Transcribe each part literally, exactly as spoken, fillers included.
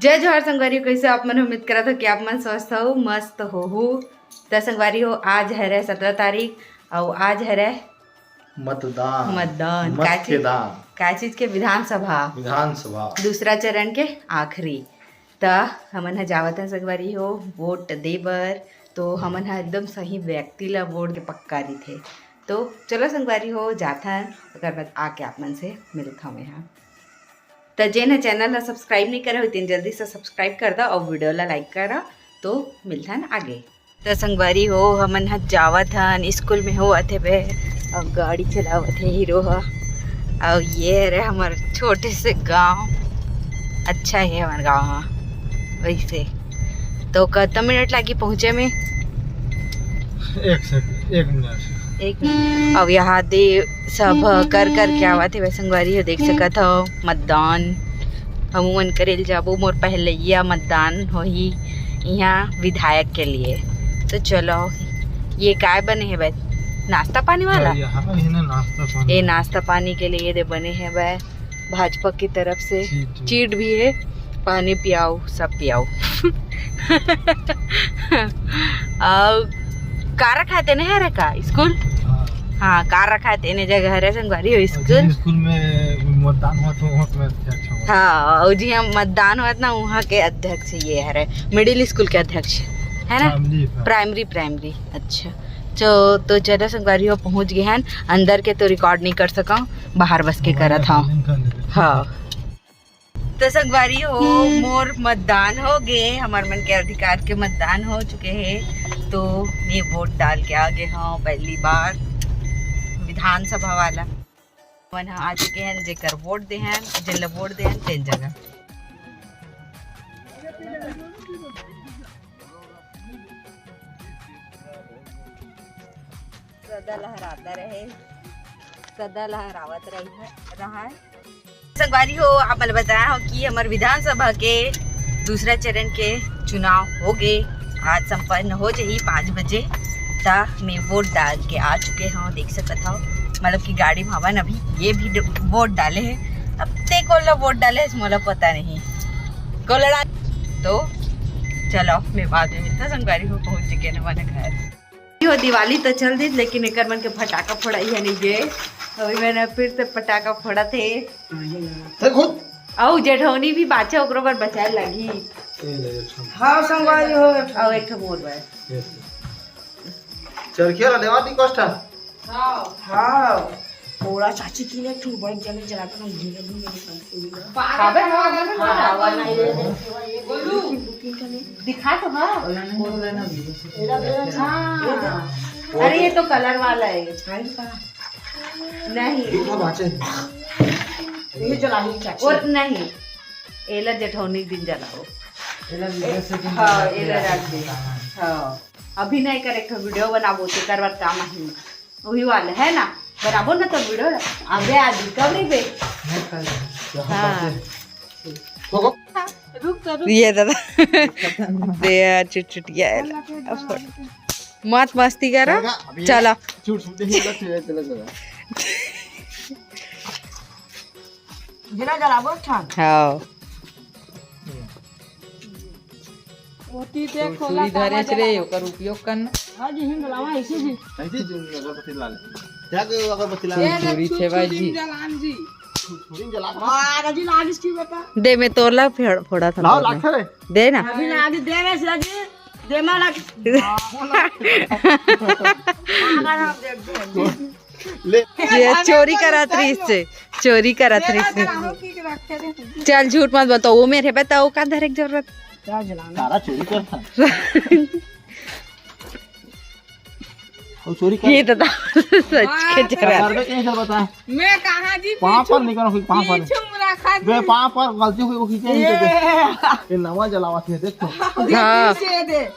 जय जोहार संगवारी हो, कइसे आप मन? उम्मीद करत हो कि आप मन स्वस्थ हो, मस्त होहू। त संगवारी हो, आज हरे सतरा तारीख अउ आज हरे मतदान। मतदान। मत का के चीज? दान। का चीज के? विधानसभा। विधानसभा। दूसरा चरण के आखिरी। त हमन ह जावत हन संगवारी हो वोट दे बर। तो हमन ह एकदम सही व्यक्ति ला वोट के पक्का रहिथे। तो चलो संगवारी हो, जाथन, ओकर बाद आके आप मन से मिलत हवं मैं ह। त जेन ह चैनल ला सब्सक्राइब नइ करे हो, तेन जल्दी से सब्सक्राइब कर दा अउ वीडियो ला लाइक करा। तो मिलथन आगे। त संगवारी हो, हमन ह जावत हन, स्कूल में होवत हे बे, अब गाड़ी चलावत हे हीरो ह। अउ ये हरे हमर छोटे से गांव, अच्छा हे हमर गांव ह। वैसे तो कतका मिनट लागी पहुंचे में? एक सेकंड, एक मिनट। एक मिनट। अब यहाँ दे सब कर कर के आवत हे, संगवारी हो, देख सकत हो मतदान। हमू मन करे ल जाबो, मोर पहलैया मतदान होही यहाँ विधायक के लिए। तो चलो, ये काय बने हे भाई, नाश्ता पानी वाला? हाँ, ये ना नाश्ता पानी। ये नाश्ता पानी के लिए दे बने हे भाई, भाजपा की तरफ से। चीट भी। चीट भी है, पानी पियाओ, सब पियाओ। अउ का रखाय तेने हरे का स्कूल? हाँ। हाँ, का रखाय तेने जगह हरे संगवारी हो स्कूल। स्कूल में मतदान होत हो, वहाँ में अच्छा, अच्छा होत। हाँ, अउ जिहाँ मतदान होत ना, वहाँ के अध्यक्ष ये हरे, मिडिल स्कूल के अध्यक्ष, है ना? प्राइमरी, हाँ। प्राइमरी, प्राइमरी, अच्छा। तो, तो चलो संगवारी हो, पहुँच गए हैं अंदर के, तो रिकॉर्ड नहीं कर सका, बाहर बस के करत हूँ। हाँ। तो संगवारी हो, मोर मतदान हो गे, हमर मन के अधिकार के मतदान हो चुके हे। तो मैं वोट डाल के आ गे हूँ पहली बार विधानसभा वाला। मन ह आ चुके हैं, जेकर वोट दे हैं, जेन ला वोट दे हैं, तेन जगह। सदा लहराता रहे, सदा लहरावत रही है, रहा है। संगवारी हो, आप मन ल बताया हो कि हमर विधानसभा के दूसरा चरण के चुनाव हो गे, आज संपन्न हो जही पाँच बजे। ता मैं वोट डाल के आ चुके हूँ, देख सकत हो, मतलब कि गाड़ी में हवन अभी, ये भी ड-, वोट डाले है। अब ते कोन ला वोट डाले है, मोला पता नहीं, कोन ला डाल-, तो चलो, मैं बाद में मिलता संगवारी हो, पहुँच चुके हैं मन घर। हो, दिवाली तो चल दिस, लेकिन एकर मन के फटाका फोड़ाई है नहीं गे। अभी मैंने फिर से पटाखा फोड़ा थे। चल खुद। अउ जेठौनी भी बाचा, ओकरो बर बचाए लगी। हाँ, संगवारी हो। अउ एक ठो मोर बर। चल खेल, लेवा दी कष्ट। हाँ। हाँ। थोड़ा चाची के लिए तू बन चले चला तो नहीं गिरे भी नहीं। खाबे ना, खाबे ना। हाँ, वाला ये दे। दिखा तो हाँ। हाँ। अरे ये तो कलर वाला है। नहीं। ये जला ही चाची। और नहीं। एला जेठौनी दिन जलाओ। हाँ, एला रात दिन। हाँ। अभी नहीं करे, एक ठो वीडियो बनाबो, तेकर बाद काम आही। वही वाले है ना, बनाबो ना तो वीडियो। अबे आज रिकवरी पे। हाँ। रुक तो, रुक। ये दादा। दे यार, चुटचुटिया है। अब मत मस्ती करा। चला। चला। जिला जलाबो अच्छा। हाँ। ओती देख, छुरी धरे रे, ओकर उपयोग करना। हाँ जी, हिंग लावा, ऐसे भी। कैसे जो अगरबत्ती ला ले? क्या के अगरबत्ती ला ले? छुरी छे भाई जी। जलान जी। छुरी जला। हाँ, जी, लागिस की बेटा। दे, मैं तोरला फेड़-, फोड़ा था लाओ, तोरला। लाग रे। दे ना। अभी ना, अभी दे रे, सर जी। दे मा लाग। ले। ये चोरी करत रहिस से, चोरी करत रहिस से। चल झूठ मत बताओ, वो मेरे बताओ का धरे के जरूरत। क्या जलाना? सारा चोरी करता। वो चोरी कर। ये तो सच के जरूरत। करबे कैसे बता? मैं कहाँ जी पाँव पर निकल हुई, पाँव पर। पीछू में रखा बे, जी। पाँव पर गलती हुई, वो खींचे नहीं देते। ये नवा जलावा थे, देख तो। हाँ।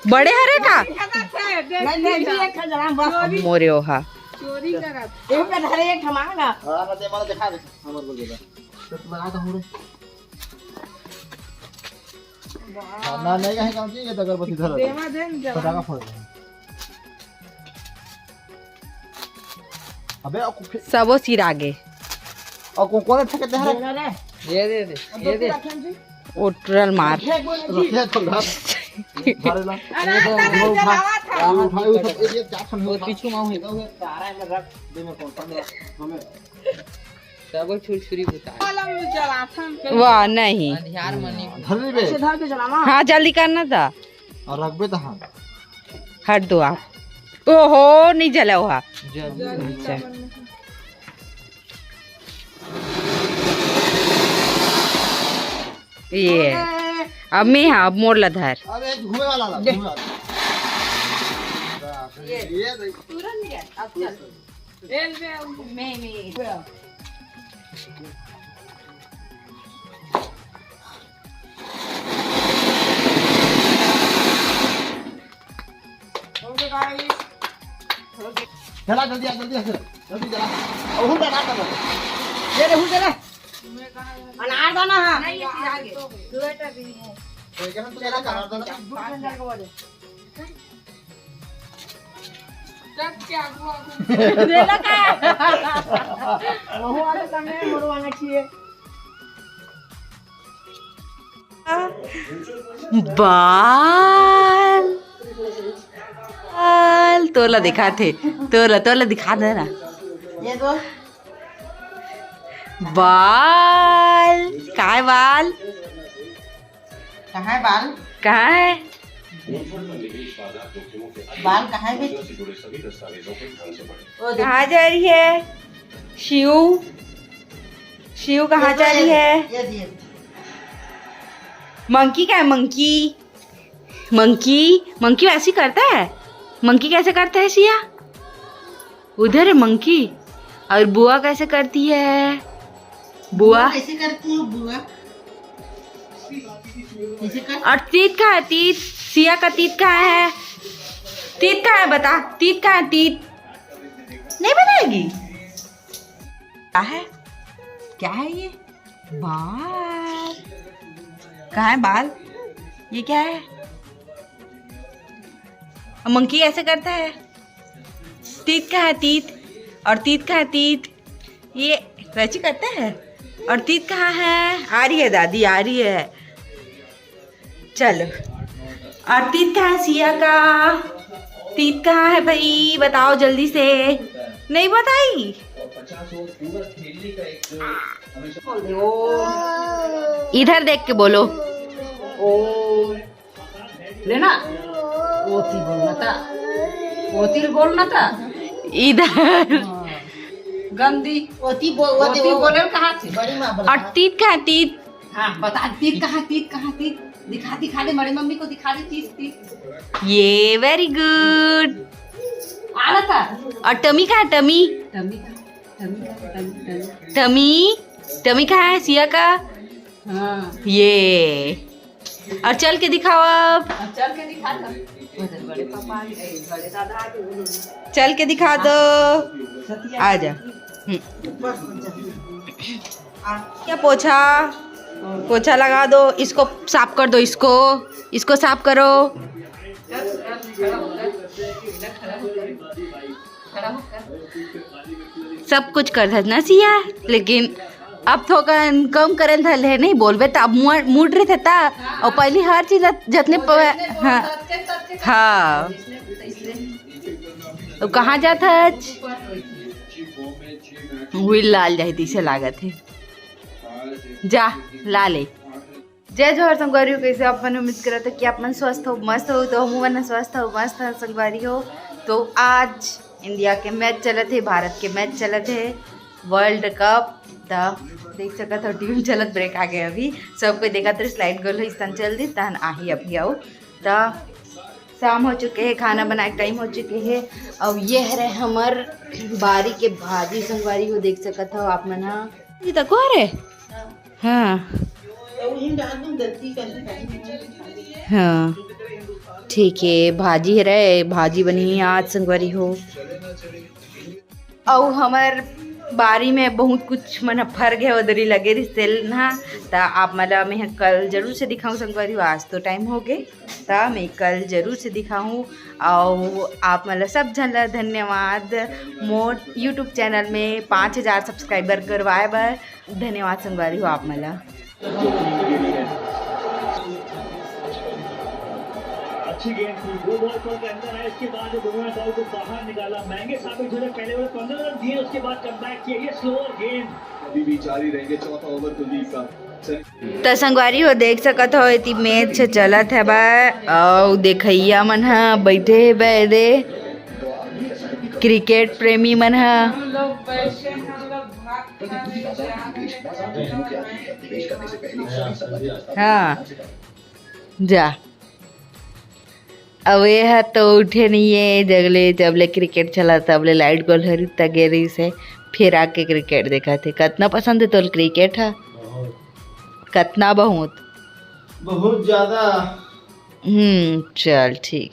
बड़े हरे का? नहीं, नहीं, नहीं, एक ठो जला, बस। मोरे ओहा। चोरी करत। एक पे धरे, एक ठमाना। हाँ, ना दे, मला दिखा दे। हमर बोल देगा। तो तुम्हारा तो हो रे। ना, नहीं, कहीं काम चाहिए, ये तो अगरबत्ती धर। देवा दे न जला। फटाका फोड़ दे। अबे, और कुछ सबो सिर आगे। और को-, कौन अच्छा कहते हैं? देना रे। ये दे दे, ये दे। रखें जी। ओटरल मार। रखे तो घर। धरे ला। अरे, वो उठा, वो उठा, वो उठा, ये, ये क्या समझ वो पीछू माऊ है। दे मेरे को, पकड़। हमें। तब छुरछुरी बुता। वाह, नहीं। अंधियार मनी। धर ले बे। ऐसे धर के चलावा। हाँ, जल्दी करना था। और रखबे तो हाँ। हट दो आप। ओहो, नहीं जला हुआ। जल्दी। अच्छा। ये। अब मैं, हाँ, अब मोर ला धर। अब एक घूमे वाला ला, घूमे वाला। ये। ये देख। तुरंत गया। अब चल। रेलवे में, में। जला, जल्दी आ, जल्दी आ, जल्दी जला। और हुल डाला, डाला। ये रे, हुल डाला। अनार दाना है। नहीं, ये आगे। दुएटा भी है। तो ये कहना, तू जला, अनार दाना। दूध बन जाएगा, वो दे। जब क्या हुआ, हुआ। जला का? वहू आगे सामने, मोरो आना चाहिए। बाल, बाल, तोला दिखाथे, तोला, तोला दिखा दे ना। ये दो। बाल, काय बाल? कहाँ है बाल? कहाँ है? बाल कहाँ है बे? ओ देख। कहाँ जा रही है? शिव, शिव कहाँ जा रही है? ये दिए। मंकी का है? मंकी, मंकी, मंकी वैसे ही करता है। मंकी कैसे करता है सिया? उधर है मंकी। और बुआ कैसे करती है? बुआ कैसे करती है बुआ? कैसे कर? और तीत कहाँ है? तीत, सिया का तीत कहाँ है? तीत कहाँ है? बता, तीत कहाँ है? तीत नहीं बताएगी? क्या है? क्या है ये? बाल। कहाँ है बाल? ये क्या है? मंकी ऐसे करता है। तीत कहाँ है? तीत। और तीत कहाँ है? तीत। ये वैसे करता है। और तीत कहाँ है? आ रही है दादी, आ रही है। चलो, और तीत कहाँ है सिया का? तीत कहाँ है भाई, बताओ जल्दी से। नहीं बताई। इधर देख के बोलो। ओ, लेना। ओती बोलना था। ओती बोलना था। इधर। हाँ। गंदी। ओती बो-, ओती ओती बोले कहाँ थी? बड़ी माँ बोला। और तीत कहाँ है? तीत। हाँ, बता, तीत कहाँ, तीत कहाँ, तीत? दिखा, दिखा दे, बड़ी मम्मी को दिखा दे, तीत, तीत। ये, very good। आ रहा था। और टमी कहाँ है? टमी। टमी कहाँ? टमी कहाँ? Tommy, Tommy. टमी, टमी कहाँ है सिया का? हाँ। ये। और चल के दिखाओ अब। अब चल के दिखा दो। उधर बड़े पापा आ गए, बड़े दादा आ गए, उन्होंने चल के दिखा दो। सतिया। आ जा। हम्म। बस, बस, बस। आ। क्या पोछा? पोछा लगा दो, इसको साफ कर दो, इसको, इसको साफ करो। चल, चल, खड़ा हो, चल। खड़ा हो, चल। सब कुछ कर देना सिया, लेकिन अब थोकन कम करल धरले हे, नहीं बोलबे त अब मुड़, मुड़ रहिथे त। और पहली हर चीज जतने प-, हाँ, हाँ। तो कहाँ जात हच? वही लाल जाही तइसे लागत हे। जा, ला ले। जय जोहार संगवारी हो, कइसे आप मन? उम्मीद करत हो कि आप मन स्वस्थ हो, मस्त हो। तो हमू मन स्वस्थ हो, मस्त हो संगवारी हो। तो आज इंडिया के मैच चलत हे, भारत के मैच चलत हे, वर्ल्ड कप। त देख सकत हो टीवी चलत, ब्रेक आ गए अभी। सब कोई देखत रहे, स्लाइड गोल हो, इस तन चल दी, तहन आही अभी आओ। त शाम हो चुके हे, खाना बनाए के टाइम हो चुके हे। अउ ये हरे हमर बारी के भाजी संगवारी हो, देख सकत हो आप मन ह। ये तको हरे? हाँ। हाँ, ठीक हे, भाजी हरे, भाजी बनही आज संगवारी हो। अउ हमर बारी में बहुत कुछ मन ह फर गे, ओदरी लगे रिहिस तेल ना, त आप मन ल मैं ह कल जरूर से दिखाऊँ संगवारी हो। आज तो टाइम हो गे, त मैं कल जरूर से दिखाऊँ। अउ आप मन ल सब झन ल धन्यवाद मोर YouTube चैनल में पाँच हजार सब्सक्राइबर करवाए बर। धन्यवाद संगवारी हो आप मन ल। अच्छी गेंद थी, वो बॉल पर के अंदर है। इसके बाद दोनों ने बॉल को बाहर निकाला, महंगे साबित हो रहे। पहले ओवर पंद्रह रन दिए, उसके बाद कमबैक किया। ये स्लोअर गेंद। अभी भी जारी रहेंगे चौथा ओवर कुलदीप का। त संगवारी हो, देख सकत हो, एती मैच चलत हे बा, अउ देखइया मन ह बैठे हे बा एदे, क्रिकेट प्रेमी मन ह। हम लोग बैठे हैं, हम लोग भात खा रहे हैं, चाय पी रहे हैं, दवा खाए हैं। हाँ, जा। अब ये ह तो उठे नहीं है, जगले जब ले क्रिकेट चला तब ले लाइट गोल हरी तगे रही से, फिर आके क्रिकेट देखा थे। कितना पसंद है तोल क्रिकेट है? कितना बहुत? बहुत ज्यादा। हम्म, चल ठीक।